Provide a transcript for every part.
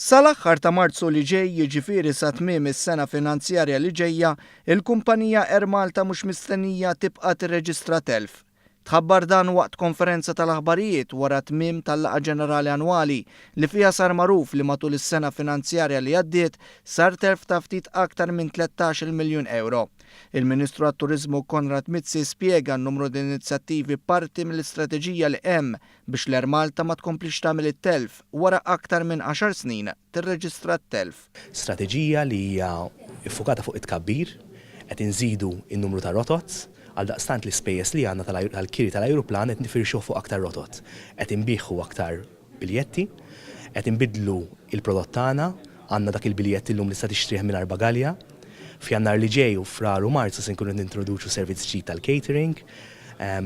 Sal-aħħar ta' Marzu li ġej, jiġifieri sa tmiem is-sena finanzjarja li ġejja, il-kumpanija Air Malta mhux mistennija tibqa' tirreġistra telf. Tħabbar dan waqt konferenza tal-aħbarijiet wara t-tmiem tal-Laqgħa Ġenerali Annwali li fiha sar magħruf li matul is-sena finanzjarja li għaddiet sar telf ta' ftit aktar minn 13-il miljun ewro. Il-Ministru għat-Turiżmu Konrad Mizzi spjega n-numru d'inizjattivi parti mill-istrateġija li hemm biex l-Air Malta ma tkomplix tagħmel it-telf wara aktar minn għaxar snin tirreġistra t-telf. Strateġija li hija ffukata fuq it-tkabbir, qed inżidu n-numru ta' rotot, għaldaqstant l-ispejjeż li għandna tal-kiri tal-ajruplan qed nifirxuh fuq aktar rotot. Qed inbiegħu aktar biljetti, qed inbiddlu l-prodott tagħna, għandna dak il-biljett illum li tista' tixtrih mingħajr bagalja. F'Jannar li ġej u Frar u Marzu se nkunu qed nintroduċu servizz ġdid tal-catering.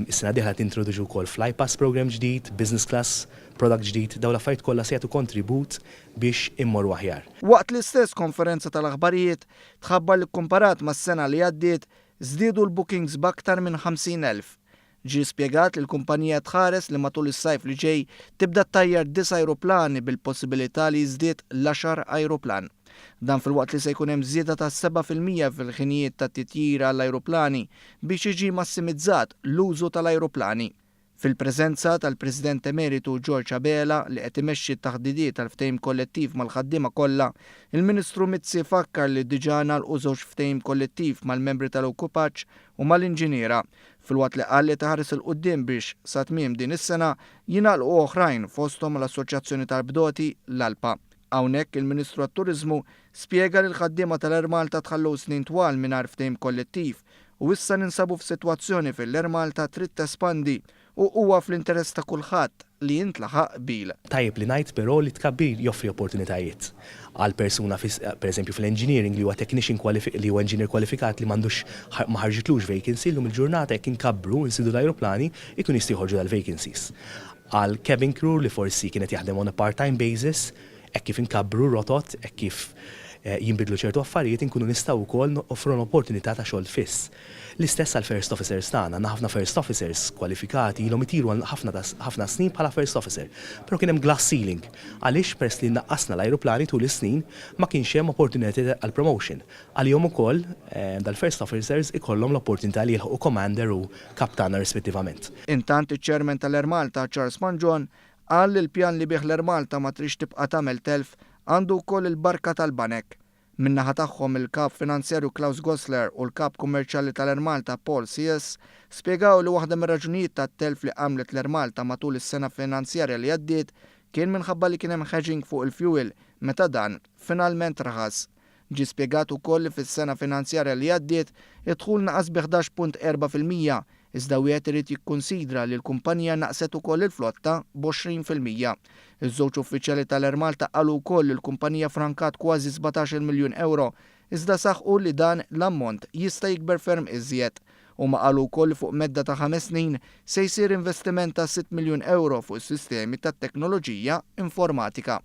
Is-sena d-dieħla qed nintroduċu wkoll Flypass program ġdid, business class product ġdid, dawn l-affarijiet kollha se jagħtu kontribut biex immorru aħjar. Waqt l-istess konferenza tal-aħbarijiet, tħabbar li kkumparat mas-sena li għaddiet, żdiedu l-bookings b'aktar minn 50,000. Ġie spjegat li l-kumpanija tħares li matul is-sajf li ġej tibda ttajjar disa' ajruplani bil-possibilità li jiżdied l-għaxar ajruplan. Dan filwaqt li se jkun hemm żieda ta' 7% fil-ħinijiet tat-titjir għall-ajruplani biex jiġi massimizzat l-użu tal-ajruplani. Fil-preżenza tal-President Emeritu George Abela li qed imexxi t-taħdidiet għall-ftehim kollettiv mal-ħaddiema kollha, il-Ministru Mizzi fakkar li diġà ngħalqu żewġ ftehim kollettiv mal-membri tal-ekwipaġġ u mal-inġiniera, filwaqt li qal li tħares 'il quddiem biex, sa tmiem din is-sena, jingħalqu oħrajn fosthom mal-Assoċjazzjoni tal-Bdoti, l-ALPA. Hawnhekk, il-Ministru għat-Turiżmu spjega li l-ħaddiema tal-Air Malta tħallew snin twal mingħajr ftehim kollettiv u issa ninsabu f'sitwazzjoni fejn l-Air Malta trid tespandi u huwa fl-interess ta' kulħadd li jintlaħaq qbil. Tajjeb li ngħid però li t-tkabbir joffri opportunitajiet għal persuna per eżempju fl-engineering li huwa technician li huwa engineer kwalifikat li m'għandux ma ħarġitlux vacancy llum il-ġurnata jekk inkabbru nsidu l-ajruplani jkunu jistgħu joħorġu dal-vacancies. Għal cabin crew li forsi kien qed jaħdem on a part-time basis hekk kif inkabbru r-rotot, hekk kif jinbidlu ċertu affarijiet inkunu nistgħu wkoll noffrulhom opportunità ta' xogħol fiss. L-istess għall-first officers tagħna, għandna ħafna first officers kwalifikati ilhom itiru għal ħafna ħafna snin bħala first officer. Però kien hemm glass ceiling. Għaliex peress li naqqasna l-ajruplani tul is-snin ma kienx hemm opportunity għal promotion. Għalihom ukoll dal-first officers ikollhom l-opportunità li jilħqu commander u kaptana rispettivament. Intant iċ-Chairman tal-Air Malta Charles Mangion Qal li l-pjan li bih l-Air Malta ma tridx tibqa' tagħmel telf għandu wkoll il-barka tal-banek. Min-naħa tagħhom il-Kap Finanzjarju Klaus Gossler u l-Kap Kummerċjali tal-Air Malta Paul Sies spjegaw li waħda mir-raġunijiet tat-telf li għamlet l-Air Malta matul is-sena finanzjarja li għaddiet kien minħabba li kien hemm hedging fuq il-fuel meta dan finalment raħas. Ġie spjegat ukoll li fis-sena finanzjarja li għaddiet, id-dħul naqas bi 11.4%, iżda wieħed irid jikkunsidra li l-kumpanija naqset ukoll il-flotta b'20%. Iż-żewġ uffiċjali tal-Air Malta qalu wkoll li l-kumpanija frankat kważi 17-il miljun ewro, iżda saħqu li dan l-ammont jista' jikber ferm iżjed. Huma qalu wkoll li fuq medda ta' ħames snin se jsir investiment ta' sitt miljun ewro fuq is-sistemi tat-teknoloġija informatika.